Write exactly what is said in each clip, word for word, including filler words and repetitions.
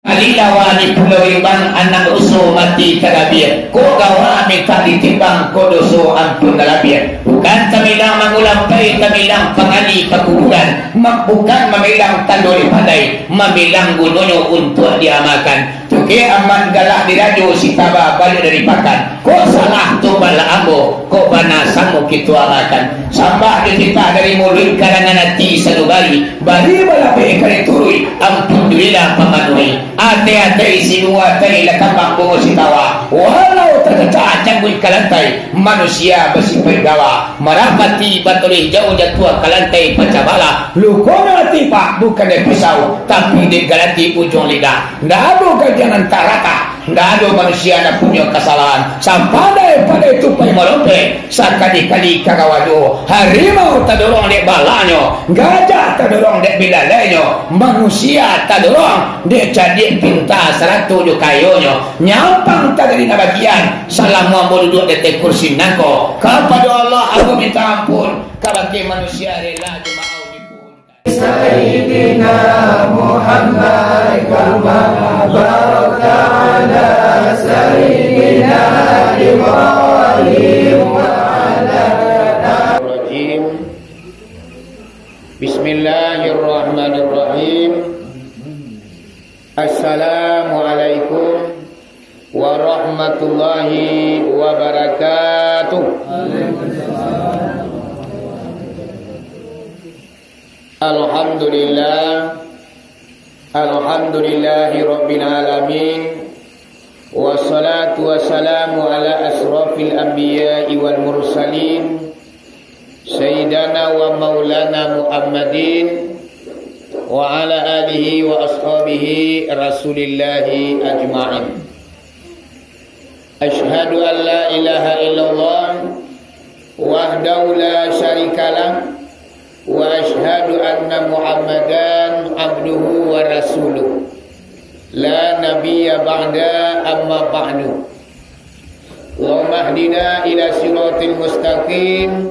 Kali lawa di Pulau Ribang, anak ruso mati tarabiah. Kok gawa mintak ditimbang, kok doso ampun talabiah. Bukan tamilang mangulampai, tamilang pangali pakuburan. Ma-, bukan mamilang tando di pandai, mamilang gunonyo untuak diamakan. Cukek amat galak dirajo si taba baliak dari pakan. Kok salah tu bala ambo, kok bana samo kito amalkan. Sambah jo titah dari muluik, karangan ati sanubari. Bari balabeh ka dituruik, ampun jo ilah pamanuahi. Atai-atai si bungo atai, lah kambang bungo si tawa. Walau tacacak jangguik ka lantai, manusia basipaik gawa. Marapati batoleh jauah jatuah ka lantai pacah balah. Lukonyo ati pak bukan dek pisau, tapi dek galati ujuang lidah. Ndak ado gadang nan tak rata. Ndak ado manusia nan punyo kasalahan. Sapadai-padai tupai malompek, sakali-kali ka gawa juo. Harimau tadorong dek balanyo, gajah tadorong dek bilalainyo, manusia tadorong dek cadiak pinta sarato jo kayonyo. Nyampang tadari nan bagian, salamo ambo duduak di ateh kursi nangko. Kapado Allah ambo minta ampun, kabake manusia rela jo maaf dipuhun. Sayyidina Muhammad kama barakta ala Sayyidina Ibrahim wa ala Rajim. Bismillahirrahmanirrahim. Assalamualaikum warahmatullahi wabarakatuh. Alhamdulillah. Alhamdulillahi rabbil alamin. Wassalatu wassalamu ala asrafil anbiya'i wal mursalin, Sayyidana wa maulana Muhammadin, wa ala alihi wa ashabihi Rasulillahi ajma'in. Asyhadu an la ilaha illallah wahdahu la syarikalah, wa asyhadu anna Muhammadan abduhu wa rasuluh. La nabiyya ba'da, amma ba'du. Allahumma ahdina ila siratil mustaqim.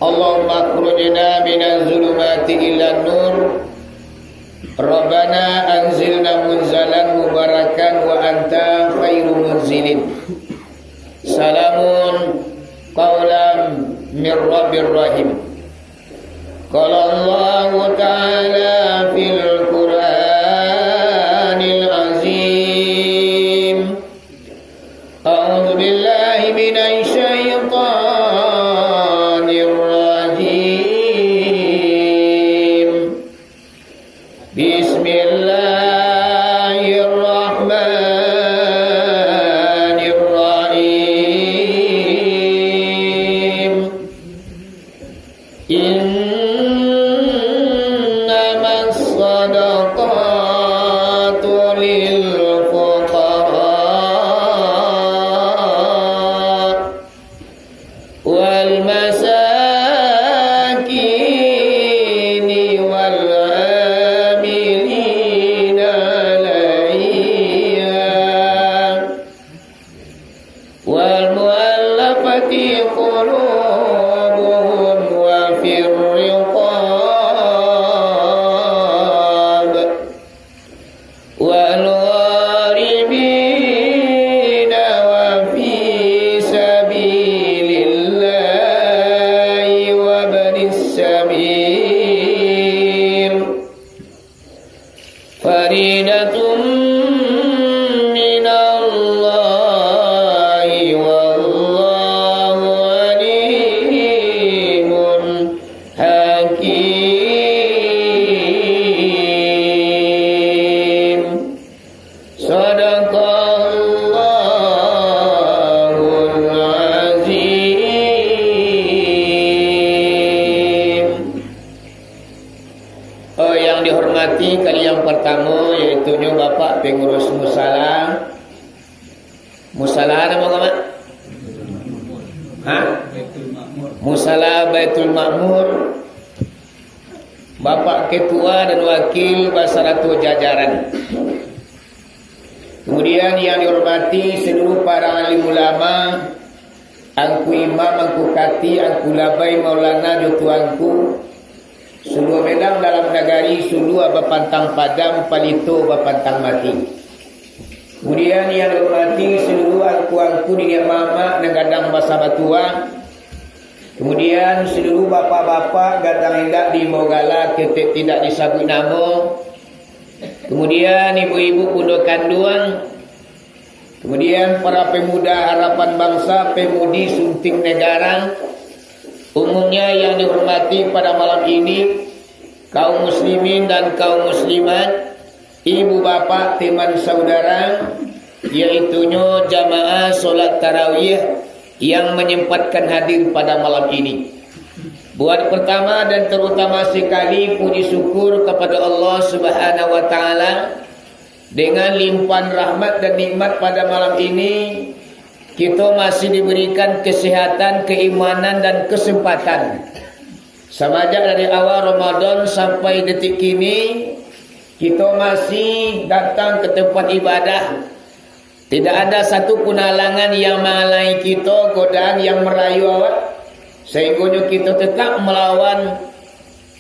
Allahumma akhrijna minaz zulumati ilan nur. Rabbana anzilna munzalan mubarakan wa anta khairu munzilin. Salamun qaulan mir rabbir rahim. Qala Allahu ta'ala fil Qur'anil azim. A'udzu billahi minasy syaithanir rajim. Bismillahirrahmanirrahim. Innamas sadaqatu lil fuqara wal masakini wal amilina alaiha wal mu'allafati qulubuhum wa fir riqab wal gharimina wa fi sabilillahi wa ibnis sabil. Faridatun minallahi wallahu alimun hakim. Sadaqallahul azim. Oh, yang dihormati, kali yang pertama, yaitunyo Bapak Pengurus Musala. Musala namo ko, Mak? Ha? Musala Baitul Makmur. Bapak Ketua dan Wakil basarato jajaran. Kemudian yang dihormati seluruh para alim ulama, Angku Imam, Angku Kati, Angku Labai, Maulana, jo Tuanku, Suluah Medan dalam nagari, suluah bapantang Padang, palito bapantang mati. Kemudian yang dihormati seluruh angku-angku niniak mamak nan gadang basa batua. Kemudian seluruh bapak-bapak gadang indak diimbau gala, ketek tidak disebut namo. Kemudian ibu-ibu bundo kanduang. Kemudian para pemuda harapan bangsa, pemudi sunting negara. Umumnya yang dihormati pada malam ini, kaum muslimin dan kaum muslimat, ibu bapak, teman saudara, yaitunyo jamaah solat tarawih yang menyempatkan hadir pada malam ini. Buat pertama dan terutama sekali, puji syukur kepada Allah Subhanahu wa Ta'ala, dengan limpahan rahmat dan nikmat pada malam ini, kita masih diberikan kesehatan, keimanan, dan kesempatan. Samajak dari awal Ramadan sampai detik kini, kita masih datang ke tempat ibadah. Tidak ada satu pun halangan yang menghalangi kita, godaan yang merayu awak, sehinggonyo kita tetap melawan.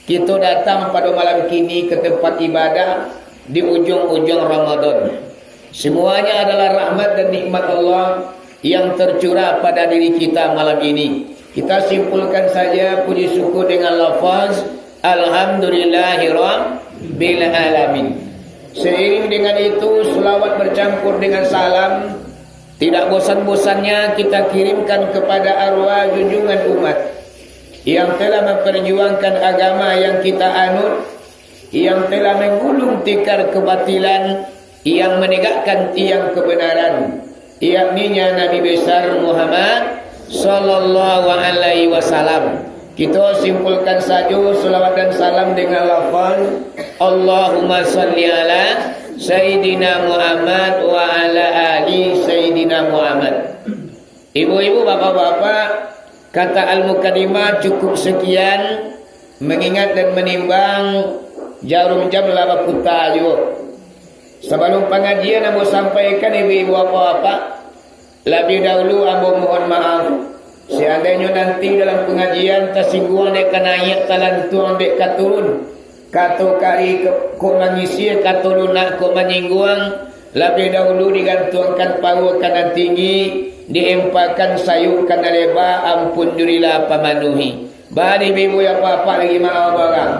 Kita datang pada malam kini ke tempat ibadah di ujung-ujung Ramadan. Semuanya adalah rahmat dan nikmat Allah yang tercurah pada diri kita malam ini. Kita simpulkan saja puji syukur dengan lafaz, "Alhamdulillahirabbil alamin." Seiring dengan itu, selawat bercampur dengan salam tidak bosan-bosannya kita kirimkan kepada arwah junjungan umat yang telah memperjuangkan agama yang kita anut, yang telah menggulung tikar kebatilan, yang menegakkan tiang kebenaran, yakni Nabi Besar Muhammad sallallahu alaihi wasallam. Kita simpulkan saja salawat dan salam dengan lafaz, "Allahumma salli ala Sayyidina Muhammad wa ala ali Sayyidina Muhammad." Ibu-ibu, bapak-bapak, kata al-mukadimah cukup sekian, mengingat dan menimbang, jarum jam lah baputa juo. Sabalum pangajian ambo sampaikan, ibu-ibu, bapak-bapak, labiah dahulu ambo mohon maaf, seandainyo nanti dalam pangajian tasingguang dek ka naiak, talantuang dek ka turun, kato kari ko-, kok mangisi, kato lunak kok manyingguang, labiah dahulu digantuangkan paruah ka nan tinggi, diempakan sayuik ka nan leba, ampun jurilah pamanuhi. Bari ibu-ibu, bapak-bapak, lagi maaf barang.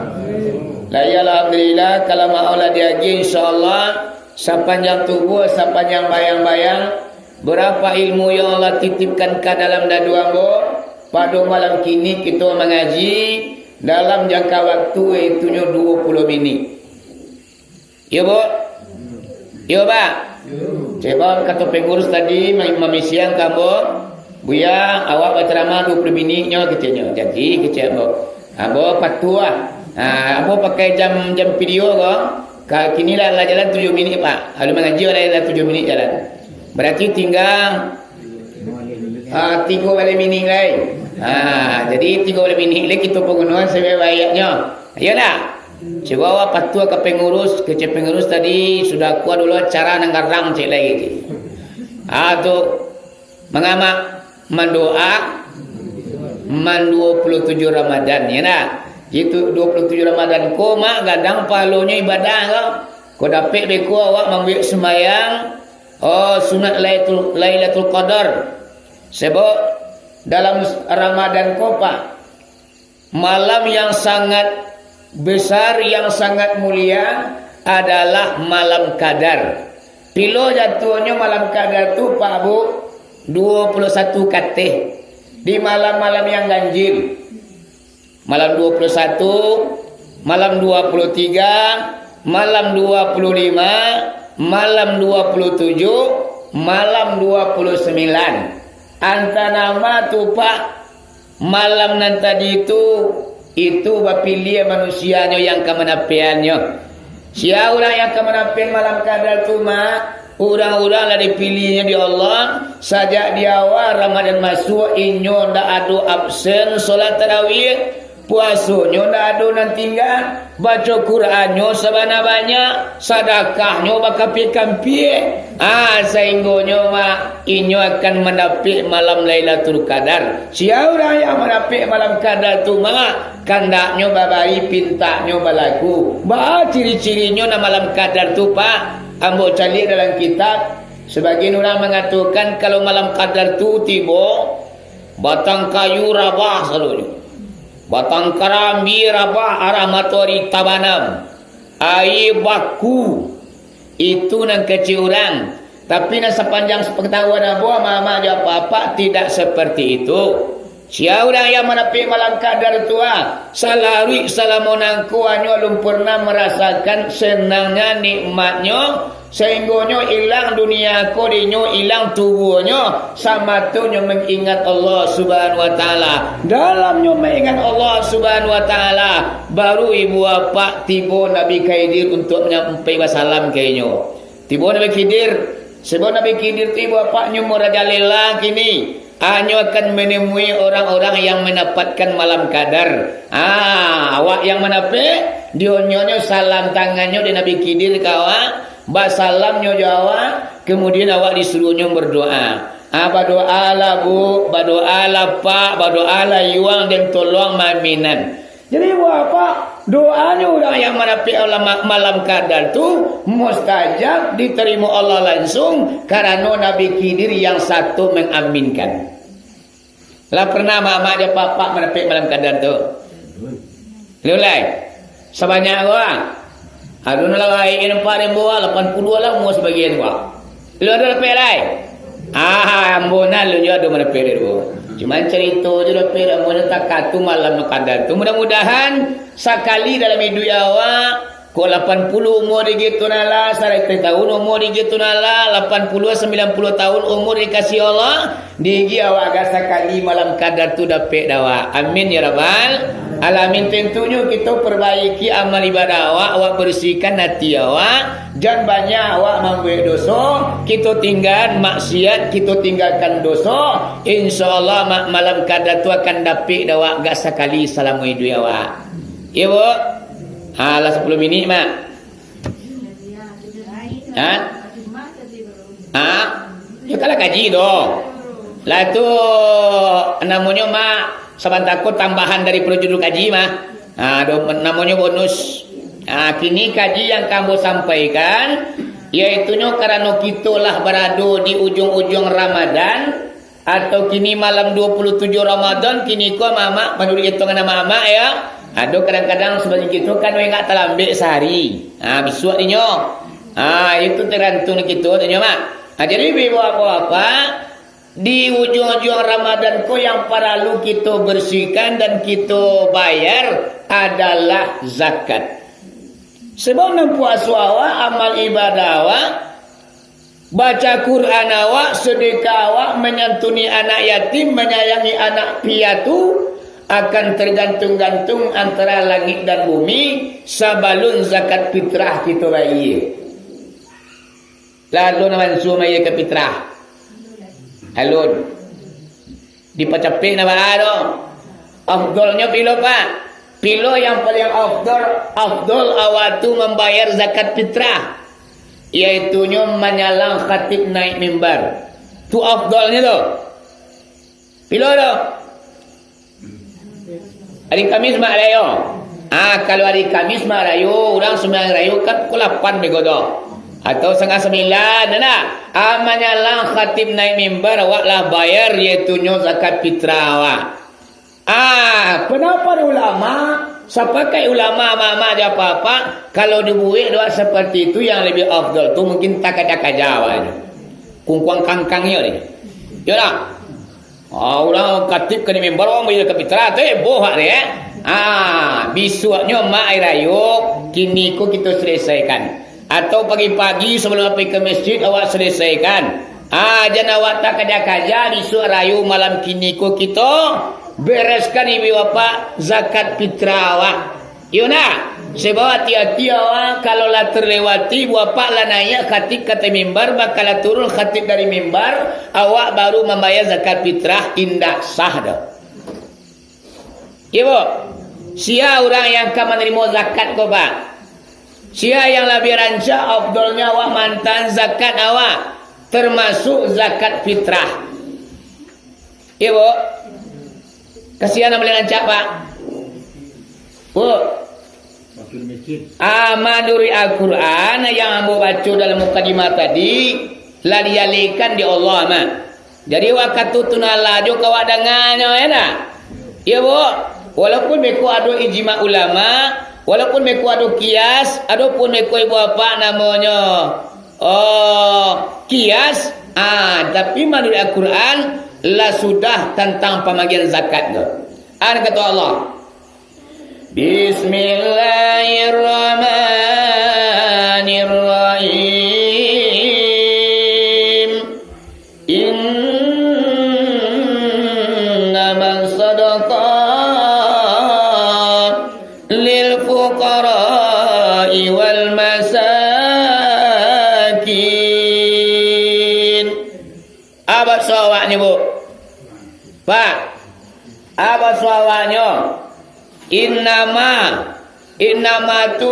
Lah, iyo, alhamdulillah, kalau maaf lah diagiah, insyaallah, sapanjang tubuah, sapanjang bayang-bayang, berapa ilmu yang Allah titipkan ka dalam dadu ambo, pado malam kini kito mangaji dalam jangka waktu, yaitunyo duo puluah minik. Iyo, Bu? Iyo, Pak? Cubo kato pangurus tadi ma-, mamisiang ka ambo, "Buya, awak bacaramah duo puluah miniknyo," katonyo. Jadi, kecek ambo, ambo patuah. Ha, ambo pakai jam, jam video ko. Ka-, kini lah, lah jalan tujuah minik, Pak. Alun mangaji lah, lah tujuah minik jalan. Barati tingga, ah, tigo baleh minik lai. Ah, jadi tigo baleh minik lai kito pagunoan sabaiak-baiaknyo. Iyo ndak? Cubo awak patuah ka pangurus, kecek pangurus tadi, "Sudah kuat dulu acara nan garang," cek lai. Ah, tu. Mangamak, mandoa, manduo puluah tujuah Ramadan, yo ndak? Itu duo puluah tujuah Ramadan ko, Mak, gadang pahalonyo ibadah ko. Ko dapek beko awak mambuek sumbayang, oh, sunat Lailatul, Lailatul Qadar. Sebab dalam Ramadan ko, Pak, malam yang sangat besar, yang sangat mulia adalah malam Qadar. Pilo jatuahnyo malam Qadar tu, Pak, Bu? Duo puluah satu kateh. Di malam-malam yang ganjil. Malam duo puluah satu, malam duo puluah tiga, malam duo puluah lima, malam duo puluah tujuah, malam duo puluah sambilan. Antah nama tu, Pak, malam nan tadi tu, itu bapiliah manusianyo yang ka manapeannyo. Sia urang yang ka manapean malam Qadar tu, Mak? Urang-urang lah dipiliahnyo di Allah, sajak di awal Ramadan masuak, inyo ndak ado absen solat tarawih, Puasonyo ndak ado nan tingga, baco Qurannyo sabana banyak, sadakahnyo bakampia-kampia. Ah, sainggonyo, Mak, inyo akan mandapek malam Lailatul Qadar. Sia urang yang mandapek malam Qadar tu, Mak, kandaknyo babari, pintaknyo balaku. Baa ciri-cirinyo nan malam Qadar tu, Pak? Ambo caliak dalam kitab, sabagian urang mangatokan kalau malam Qadar tu tibo, batang kayu rabah sadonyo. Batang karambia rabah arah matoari tabanam. Aia baku. Itu nan kecek urang. Tapi nan sapanjang sapangatahuan ambo, amak-amak jo apak-apak, tidak seperti itu. Sia urang yang mandapek malam Qadar tu, ah, salaruik salamo nangko hanyo alun pernah marasakan senangnyo, nikmatnyo, sainggonyo ilang dunia ko dinyo, ilang tubuahnyo, samatonyo maingat Allah Subhanahu wa Ta'ala. Dalamnyo maingat Allah Subhanahu wa Ta'ala, baru ibu apak tibo Nabi Khidir untuak manyampaikan salam ka inyo. Tibo Nabi Khidir, sebab Nabi Khidir tu ibu apak nyo marajalela kini. Hanyo akan manemui orang-orang yang mandapatkan malam Qadar. Ah, awak yang mandapek, dionyo-nyo salam tangannyo dek Nabi Khidir ka awak, basalamnyo jo awak, kemudian awak disuruahnyo berdoa. Ah, badoalah, Bu, badoalah, Pak, badoalah, Yuang, den tolong maaminan. Jadi, buah apa? Doanyo urang yang mandapek malam, malam Qadar tu mustajab, ditarimo Allah langsung, karano Nabi Khidir yang sato mangaminkan. Lah pernah amak-amak jo apak-apak mandapek malam Qadar tu? Lulai. Sabanyak ko, ah. Alun lah gaek nampak dek ambo, lapan puluah lah umua sabagian ko. Alun ado dapek lai? Ah, ambo nan alun juo ado mandapek dek ambo. Cuman carito jo dapek dek ambo nan takah tu malam Qadar tu. Mudah-mudahan sakali dalam iduik awak, kok lapan puluah umua di gitu nan lah, saratuih tahun umua di gitu nan lah, lapan puluah, sambilan puluah tahun umur dikasih Allah, Digi awak agak sakali malam Qadar tu dapek dek awak. Amin ya rabbal alamin. Tentunyo kito perbaiki amal ibadah awak, awak bersihkan ati awak. Jan banyak awak mambuek doso, kito tinggal maksiat, kito tinggalkan doso. Insya Allah ma-, malam Qadar tu akan dapek dek awak agak sakali salamo iduik awak. Iyo, Bu? Ha, lah sapuluah minik, Mak. Ha? Ha? Yo, kalah kaji doh. Lah tu namonyo, Mak, sabanta ko tambahan dari prosedur kaji, mah. Ha, do, namonyo bonus. Ha, kini kaji yang ka ambo sampaikan, yaitunyo karano kito lah barado di ujuang-ujuang Ramadan, Atau kini malam dua puluh tujuh Ramadan, kini ko amak-amak, manuruik itungan amak-amak, ya. Ado kadang-kadang sabagian kito kan indak talambek sahari. Ha, bisuak dinyo. Ha, itu tagantuang kito dinyo, Mak. Ha, jadi, ibu-ibu, bapak-bapak, di ujuang-ujuang Ramadan ko yang paralu kito bersihkan dan kito bayar adalah zakat. Sebab nan puaso awak, amal ibadah awak, Baca Quran awak, sedekah awak, manyantuni anak yatim, manyayangi anak piatu, akan tergantung-gantung antara langik dan bumi sabalun zakat fitrah kito bayia. Lalu nan mansuo mayia ka fitrah? Alun. Dipacapek na baa tu. Afdolnyo pilo, Pak? Pilo yang paling afdol, afdol awak tu mambayar zakat fitrah, yaitunyo manyalang khatib naik mimbar. Tu afdolnyo tu. Pilo tu? Hari Kamis mak rayo. Ah, kalau hari Kamis mak rayo, urang sumbayang rayo kan pukul lapan bego tu. Atau satangah sambilan, nah. Ah, manyalang khatib naik mimbar, awak lah bayar, yaitunyo zakat fitrah awak. Ah, pendapat ulama, sapakat ulama, amak-amak jo apak-apak, kalau dibuek doa seperti itu yang lebih afdal tu mungkin takaja-kaja awaknyo. Kungkuang kangkangnyo ni. Yo dak? Ah, urang khatib ka di mimbar, urang bayar zakat fitrah tu, eh, boh awak ni, eh. Ah, bisuaknyo mak ari rayo, kini ko kito selesaikan. Atau pagi-pagi sabalum pai ka masjid, awak selesaikan. Ah, jan awak takaja-kaja, bisuak rayo malam kini ko kito bereskan ibu bapak zakat fitrah awak. Iyo nah, sebab ati-ati awak, kalau lah terlewati, bapak lah naiak khatib ka ateh mimbar, bakal lah turun khatib dari mimbar, awak baru mambayar zakat fitrah, indak sah doh. Iyo, Bu? Sia urang yang ka manarimo zakat ko, Pak? Sia yang labiah rancak, afdolnyo awak maantaan zakat awak, termasuk zakat fitrah. Iyo, Bu? Kasihan nan paling rancak, Pak. Bu? Ah, manuruik Al-Quran yang ambo baco dalam mukadimah tadi, lah dialihkan di Allah, mah. Jadi, wakatu tu nan lah jo ka awak danganyo, ya ndak? Iyo, Bu. Walaupun beko ado ijma ulama, walaupun beko ado kias, adopun beko ibu apak namonyo, oh, kias, ah, tapi manuruik Al-Quran, lah sudah tantang pambagian zakat tu. An kato Allah, Bismillahirrahmanirrahim. Innamas sadaqat lil fuqara'i wal masakin. Abak sawaknyo, Bu. Pak, abak sawaknyo. Innama, innama tu,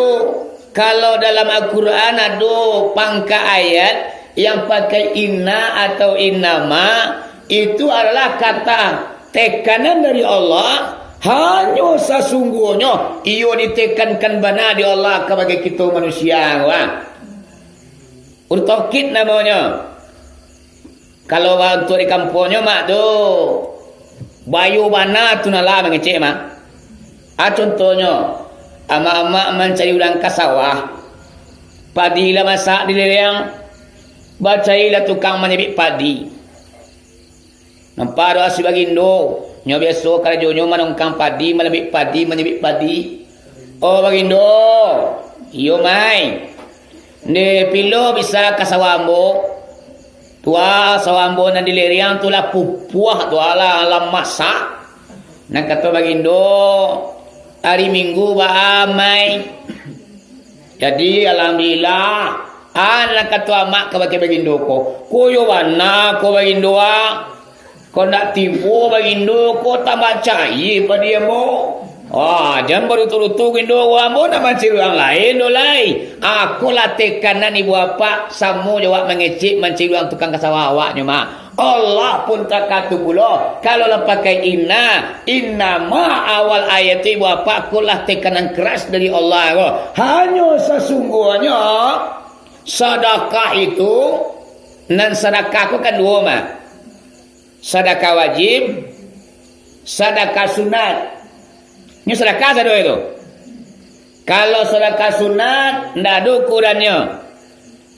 kalau dalam Al-Quran ado pangka ayat yang pakai inna atau innama, itu adalah kata tekanan dari Allah, hanyo sasungguahnyo iyo ditekankan bana di Allah kabake kito manusia, wah. Urut taukid namonyo. Kalau ba-, untuak di kampuangnyo, Mak, tu, bayo bana tu nan lah mangecek, Mak. Ah, contohnyo, amak-amak mancari urang ka sawah, padi lah masak di liliang, bacarilah tukang manyabik padi. Nampak doh si Bagindo, nyo biaso karajonyo manongkang padi, manabik padi, manyabik padi. Oh, Bagindo, iyo, Mai. Nde pilo bisa ka sawah ambo. Tuah sawah ambo nan di liriang tu lah pupuah tu, alah, lah masak. Nan kato Bagindo, ari Minggu baa, Mai. Jadi, alhamdulillah, ah, nan kato amak kabake Bagindo ko. Ko yo bana ko Bagindo, ah. Kok ndak tibo Bagindo ko tambah caie padi ambo. Ah, jan barutu-rutu Bagindo, ambo nak mancari urang lain doh lai. Ako lah tekanan ibu apak, samo jo awak mangecek mancari urang tukang ka sawah awaknyo mah. Allah pun takah tu pulo. Kalau lah pakai inna, innama awal ayat tu ibu apak, ko lah tekanan keras dari Allah ko. Hanyo sasungguahnyo sadakah itu, nan sadakah ko kan duo mah. Sadakah wajib, sadakah sunat. Nyo sadakah sadoe tu. Kalau sadakah sunat, ndak ado ukurannyo,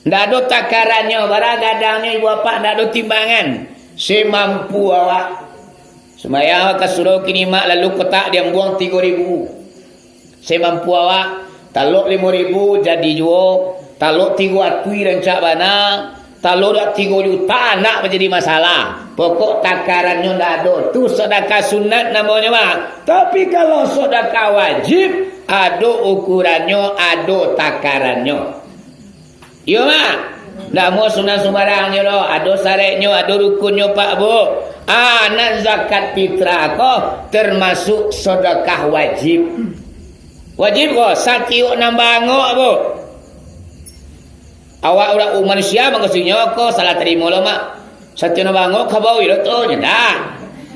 ndak ado takarannyo, bara gadangnyo ibu apak, ndak ado timbangan. Semampu awak. Sumbayang awak ka surau kini mak, lalu kotak diambuang tigo ribu. Semampu awak, talok limo ribu jadi juo, talok tigo atui rancak bana, talok dak tigo juta ndak manjadi masalah. Pokok takarannyo ndak ado. Tu sadakah sunat namonyo mah. Tapi kalau sadakah wajib, ado ukurannyo, ado takarannyo. Iyo, Mak. Ndak amuah sunat sumbarang nyo doh. Ado sareknyo, ado rukunnyo, Pak, Bu. Ah, nan zakat fitrah ko termasuk sedekah wajib. Wajib ko, satiok nan bangok, Bu. Awak urang manusia, maksudnyo ko salah tarimo lo, Mak. Satiok nan bangok kabau ilo tu, nyo ndak.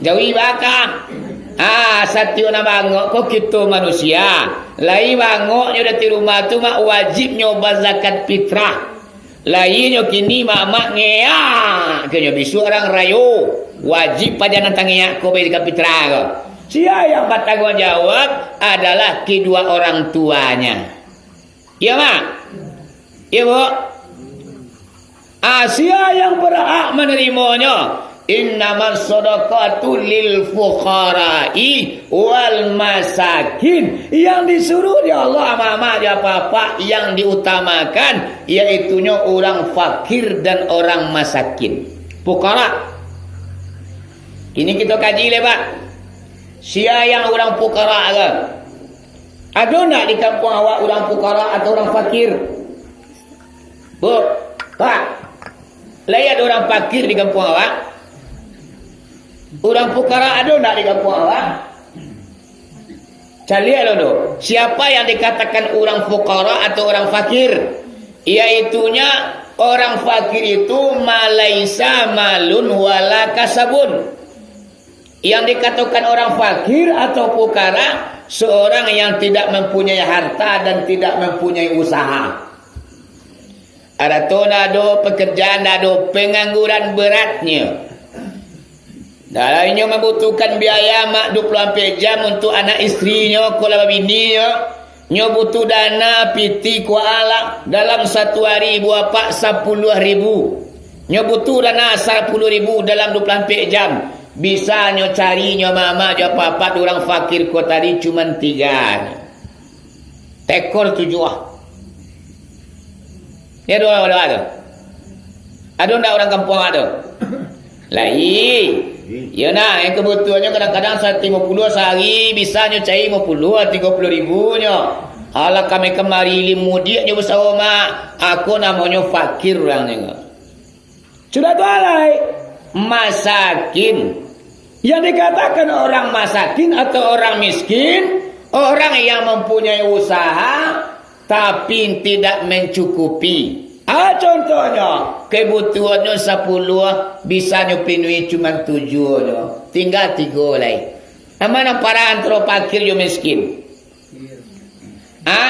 Jawi baka. Ah, satiok nan bangok ko kito manusia. Lai bangoknyo dati rumah tu, Mak, wajibnyo bazakat fitrah. Lainyo kini, Mak, Mak, ngeak. Konyo bisuak urang rayo. Wajib paja nan tangeak ko bazakat fitrah ko. Sia yang batangguang jawab adalah kedua orang tuanya. Iyo, Mak? Iyo, Bu? Ah, sia yang berhak manarimonyo? Innamas sadaqatu lil fuqara'i wal masakin. Yang disuruh di Allah, amak-amak, di apa-apa yang diutamakan, yaitunyo urang fakir dan urang masakin. Fuqara. Kini kito kaji lai, Pak. Sia yang urang fuqara ko? Ado ndak di kampuang awak urang fuqara atau urang fakir? Bu, Pak, lai ado urang fakir di kampuang awak? Urang fuqara ado ndak di kampuang awak? Caliak dulu, siapa yang dikatakan urang fukara atau urang fakir? Yaitunya, urang fakir itu ma laisa malun wala kasabun. Yang dikatakan orang fakir atau fukara, seorang yang tidak mempunyai harta dan tidak mempunyai usaha. Arato ndak ado, pekerjaan ndak ado, pengangguran beratnyo. Dah inyo mambutuhkan biaya mak dua puluh ampek jam untuk anak istrinyo, ko lah babininyo. Nyo butuh dana piti ko alak dalam satu hari ibu apak sapuluah ribu. Nyo butuh dana sapuluah ribu dalam dua puluh ampek jam. Bisa nyo cari nyo mamak jo apak-apak urang fakir ko tadi cuman tiga. Tekor tujuah. Ni ado urang ado ado. Ado ndak urang kampuang ado? Lai. Iyo nah, yang kabutuhannyo kadang-kadang saratus limo puluah sahari, bisa nyo cari limo puluah, tigo puluah ribu nyo. Alah kami kamari ilimu diak nyo basao mak. Ako namonyo fakir urang nyo. Sudah tu alai, masakin. Yang dikatakan orang masakin atau orang miskin, orang yang mempunyai usaha, tapi tidak mencukupi. Ah, contohnyo, kebutuhannyo sapuluah, bisa nyo pinuhi cuman tujuah nyo. Tingga tigo lai. Aman parah antaro fakir jo miskin. Ha?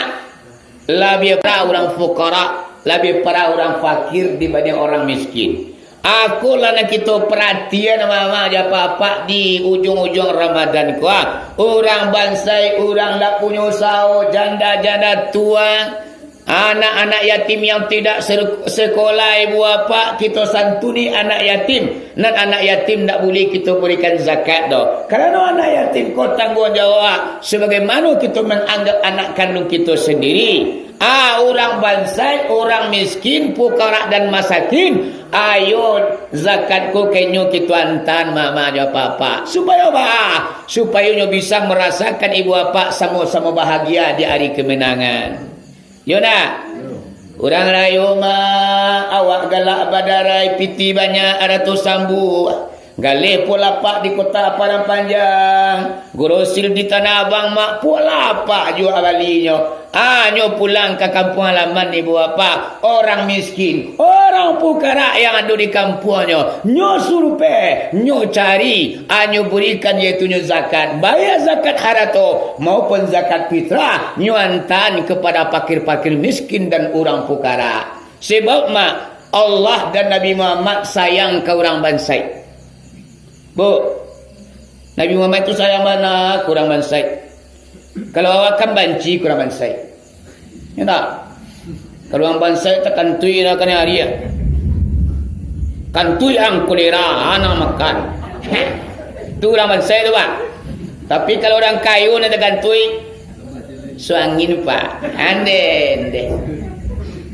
Labiah parah urang fukara, labiah parah urang fakir dibanding orang miskin. Ako lah nan kito paratian, mamak jo apak-apak, di ujuang-ujuang Ramadan ko, ha. Urang bansaik, urang ndak punyo usaho, janda-janda tua, anak-anak yatim yang tidak ser-, sekolah, ibu apak, kito santuni anak yatim. Nan anak yatim ndak buliah kito barikan zakat doh. Karano anak yatim ko tangguang jawab, sabagaimano kito manganggap anak kanduang kito sandiri. Ah, urang bansaik, urang miskin, fukara dan masakin, ayo zakat ko ka inyo kito antaan mamak jo apak-apak. Supayo baa? Supayo nyo bisa marasakan ibu apak samo-samo bahagia di ari kamenangan. Yo ndak? Urang rayo mak, awak galak badarai, piti banyak, arato sambuah. Galeh pulo lapak di kota Padang Panjang, grosir di Tanah Abang mak, pulo lapak juo balinyo. Ah, nyo pulang ka kampuang halaman ibu apak, orang miskin, orang fukara yang ado di kampuangnyo, nyo surupeh, nyo cari, ah, nyo burikan, yaitunyo zakat, baiak zakat harato maupun zakat fitrah, nyo antaan kepada fakir-fakir miskin dan urang fukara. Sebab mak, Allah dan Nabi Muhammad sayang ka urang bansaik. Bu, Nabi Muhammad tu sayang bana ka urang bansaik. Kalau awak kan banci ka urang bansaik. Ya tak? Kalau urang bansaik takantuik lah kena hari ya. Kantuik ang kolera, anak makan. Tu urang bansaik tu, Pak. Tapi kalau urang kayo nak takantuik, suangin, Pak. Ande, ande.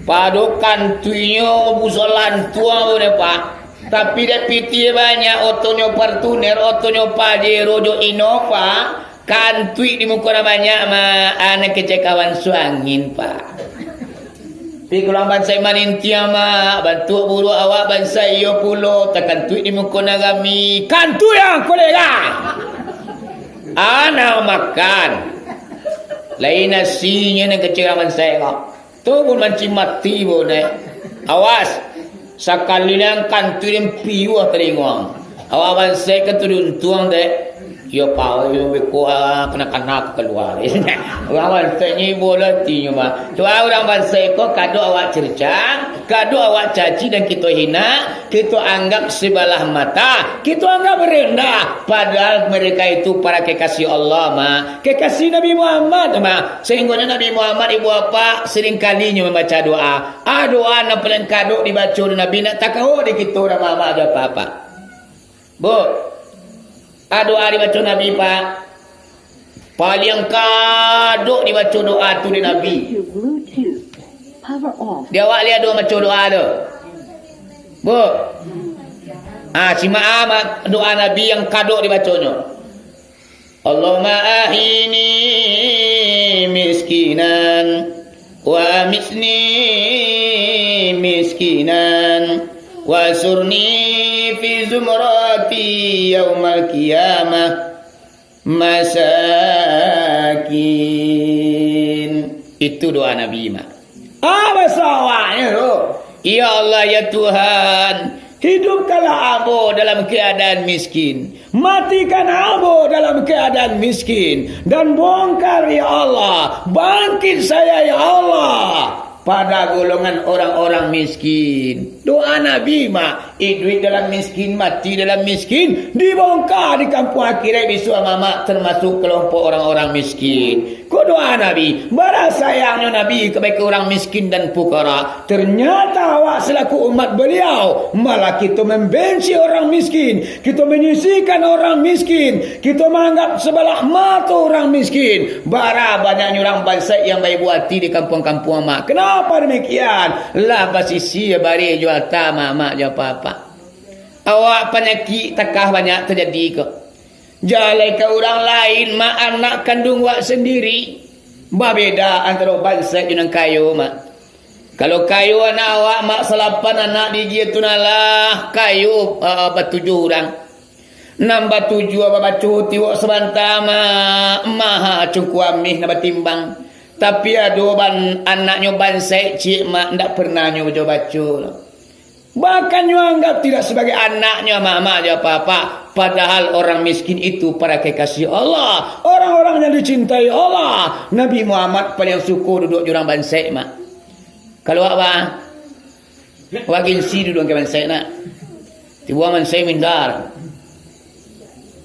Pado kantuiknyo busolan tuang tu deh, Pak. Tapi dek pitih banyak, otonyo Fortuner, otonyo Pajero jo Innova, kantuik di muko urang banyak, mak, anak kecek kawan suangin, Pak. Tapi kalau urang bansaik manintiang, mak, bantuak buruak awak bansaik iyo pulo, takantuik di muko urang rami, kantuik ang kolera. Anak makan. Lain nasinyo nan kecek urang bansaik ko. Tu pun manci mati bo dek. Awas, sakali nan kantuik den piuah talingo. Awak bansaik kan tu diuntuang dek. Yo pau yo beko, ah, kanak-kanak kalua. Urang bansaik ni ibo lah atinyo mah. Tu urang bansaik ko kadok awak cerca, kadok awak caci dan kito hina, kito anggap sebelah mata, kito anggap rendah, padahal mereka itu para kekasih Allah mah, kekasih Nabi Muhammad mah. Sahinggonyo Nabi Muhammad, ibu apak, seringkalinyo mambaca doa. Ah, doa nan paling kadok dibaco dek Nabi, nak takawa di kito urang mamak jo apak-apak. Bu, ah, doa dibaco Nabi, Pak. Paling kadok dibaco doa tu dek Nabi. Di awak lihat doa baco doa tu. Bu. Ah, simak ah, ma-, doa Nabi yang kadok dibaconyo. Allahumma ahini miskinan, wa amitni miskinan, wa surni fi zumrati yaumal qiyamah. Masakin. Itu doa Nabi, Mak. Ah, baso awaknyo tu. Ya Allah, ya Tuhan, hidupkanlah ambo dalam keadaan miskin. Matikan ambo dalam keadaan miskin. Dan bongkar, ya Allah. Bangkit saya, ya Allah, pada golongan orang-orang miskin. Doa Nabi, Mak. Iduik dalam miskin, mati dalam miskin, dibongka di kampuang akhirat bisuak mamak, termasuk kelompok orang-orang miskin. Ko doa Nabi, bara sayangnyo Nabi kabake urang miskin dan pukara. Ternyata awak selaku umat Beliau, malah kito membenci orang miskin, kito menyisihkan orang miskin, kito manganggap sebelah mato orang miskin. Bara banyaknyo urang bansaik yang baibo ati di kampuang-kampuang, Mak. Kenapa demikian? Lah basisi bare jo ata mamak jo apak-apak. Awak panyakik takah banyak tajadi ko. Jalai ka urang lain, Mak, anak kanduang awak sandiri. Babeda antaro bansaik jo nan kayo, Mak. Kalau kayo anak awak, Mak, salapan anak digi tu nah lah, kayo, ah, batujuah urang. Nan batujuah babaco tiwok sabanta, Mak, maha cungkuang ameh nan batimbang. Tapi ado ban-, anaknyo bansaik ciek, Mak, ndak pernah nyo baco-baco. Bahkan nyo anggap tidak sebagai anaknyo, mamak jo apak-apak. Padahal orang miskin itu para kekasih Allah, orang-orang yang dicintai Allah. Nabi Muhammad paling suko duduak jo urang bansaik, Mak. Kalau awak, Mak, awak gengsi duduak jo bansaik, nak. Tibo bansaik mindar.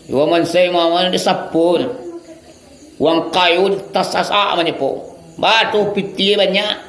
Ibo bansaik Muhammad disapo. Urang kayo tasasak manyapo. Batu pitih banyak.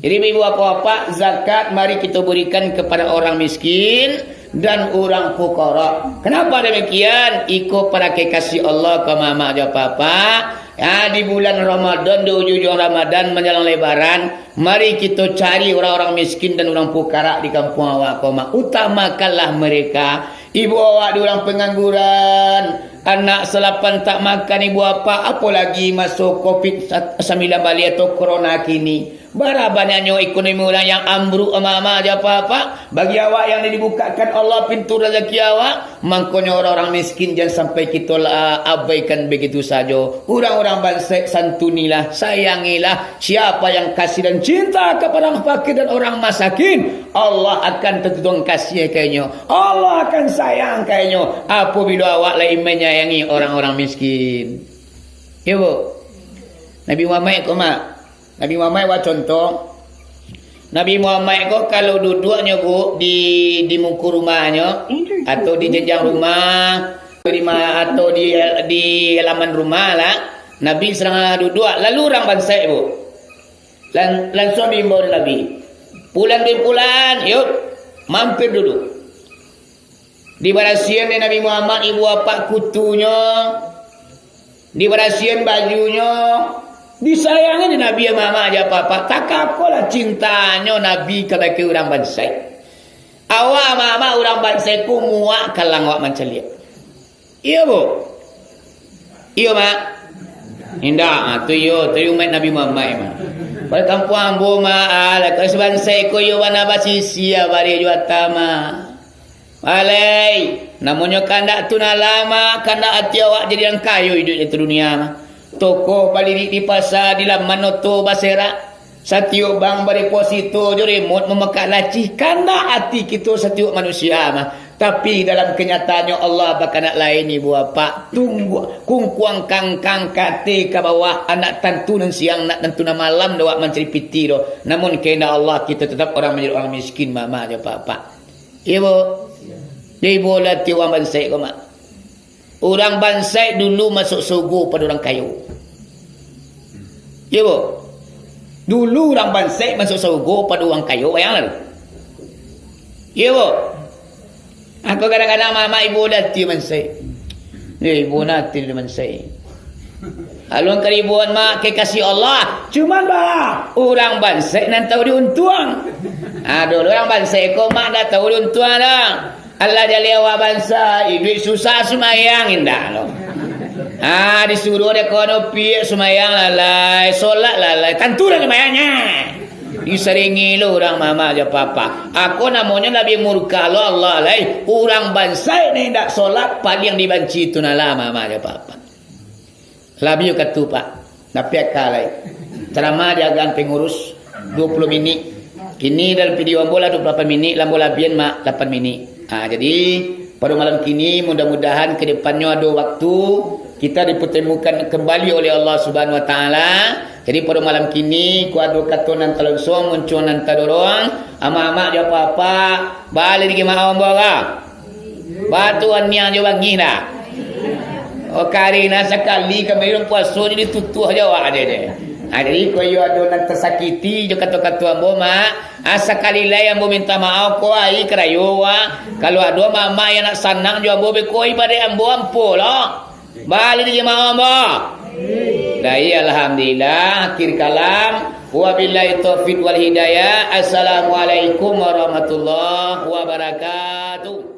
Jadi, ibu bapak-bapak, zakat mari kito berikan kepada orang miskin dan urang pukara. Kenapa demikian? Iko para kekasih Allah, ko mamak jo apak-apak. Ya, di bulan Ramadan, di ujung-ujung Ramadan, menjelang Lebaran, mari kito cari urang-urang miskin dan urang pukara di kampuang awak ko, Mak. Utamakanlah mereka. Ibu awak di urang pengangguran, anak salapan tak makan ibu apak, apolagi maso covid sambilan baleh atau corona kini. Bara banyaknyo ekonomi urang yang ambruk, mamak jo apak-apak. Bagi awak yang dibukakan Allah pintu rezeki awak, mangkonyo urang-urang miskin jan sampai kito la-, abaikan begitu sajo. Urang-urang bansaik santunilah, sayangilah. Siapa yang kasih dan cinta kepada orang fakir dan orang masakin, Allah akan tertutup kasih ka inyo. Allah akan sayang ka inyo apabila awak lai manyayangi orang-orang miskin. Iyo, Bu. Nabi Muhammad ko, Mak. Nabi Muhammad buat contoh. Nabi Muhammad ko kalau duduaknyo, Bu, di, di muko rumahnyo, atau di janjang rumah, di ma-, atau di, di halaman rumah lah, Nabi sadang duduak, lalu urang bansaik, Bu. Lan-, lansuang diimbau dek Nabi, "Pulan bin Pulan, yuk, mampir dulu." Dibarasiahan dek Nabi Muhammad ibu apak kutunyo, dibarasiahan bajunyo, disayangi dek Nabi mamak jo apak-apak. Takakolah cintanyo Nabi kabake urang bansaik. Awak mamak urang bansaik ko muak kalang awak mancaliak. Iyo, Bu? Iyo, Mak? Indak, ah, tu iyo, tu iyo umaik Nabi Muhammad, Mak. Pada kampuang ambo, Mak, alah, kalau sabansaik ko iyo bana basisi, ah, bareh jo ata, Mak. Alai, namonyo kandak tu nah lah, Mak, kandak ati awak jadi urang kayo iduik di dunia, Mak. Toko balirik di pasa, di laman oto baserak. Satiok bank badeposito jo remote mamukak lacih, kandak ati kito satiok manusia mah. Tapi, dalam kanyataannyo, Allah bakandak lain, ibu apak. Tunggu, kungkuang kangkang, kate ka bawah, ndak tantu nan siang, ndak tantu nan malam, dek awak mancari pitih doh. Namun, kandak Allah, kito tatap urang manjadi urang miskin, mamak jo apak-apak. Iyo, Bu? Jadi, ibo lah ati urang bansaik ko, Mak. Urang bansaik dulu masuak sarugo pado urang kayo. Iyo, Bu? Dulu urang bansaik masuak sarugo pado urang kayo, bayanglah tu. Iyo, Bu? Ako kadang-kadang mamak ibo lah ati bansaik. Eh, ibo nah ati bansaik. Alun karibuan, Mak, kekasih Allah. Cuman, bah, urang bansaik nan tahu diuntuang. Aduh, urang bansaik ko, Mak, ndak tahu diuntuang dah. Alah, jaleh awak bansaik, iduik susah sumayang indak lo. Ah, disuruah dek kawan opiak sumayang lalai, solat lalai, tantu lah sumayangnyo. Disaringi lo urang mamak jo apak-apak. Ako namonyo labiah murka lo Allah lai. Urang bansaik nan indak solat paliang dibanci tu nah lah mamak jo apak-apak. Labiah ka tu, Pak. Tapi aka lai. Ceramah di agan pengurus dua puluh minik. Kini dalam video ambo lah dua puluh lapan minik, lah ambo labian mak lapan minik. Ha, jadi, pado malam kini, mudah-mudahan ke depannyo ado waktu kita dipertemukan kembali oleh Allah Subhanahu Wa Taala. Jadi, pado malam kini, ko ado kato nan talonsuang, muncuang nan tadorong, amak-amak jo apak-apak, baliak di jamaah ambo ka? Batu aniang jo bangih dah. Oh, karina sakali kami urang puaso jadi tutuah jo awak deh, deh. Ha, jadi, ko iyo ado nan tasakiti jo kato-kato ambo, mak. Ah, sakali lai ambo minta maaf ko, ai karayo, wak. Kalau ado amak-amak yang nak sanang jo ambo, beko ibadaik ambo, ampo lo. Baliak di jamaah ambo. Lai, alhamdulillah, akhir kalam. Wabillahi taufiq wal hidayah. Assalamualaikum warahmatullahi wabarakatuh.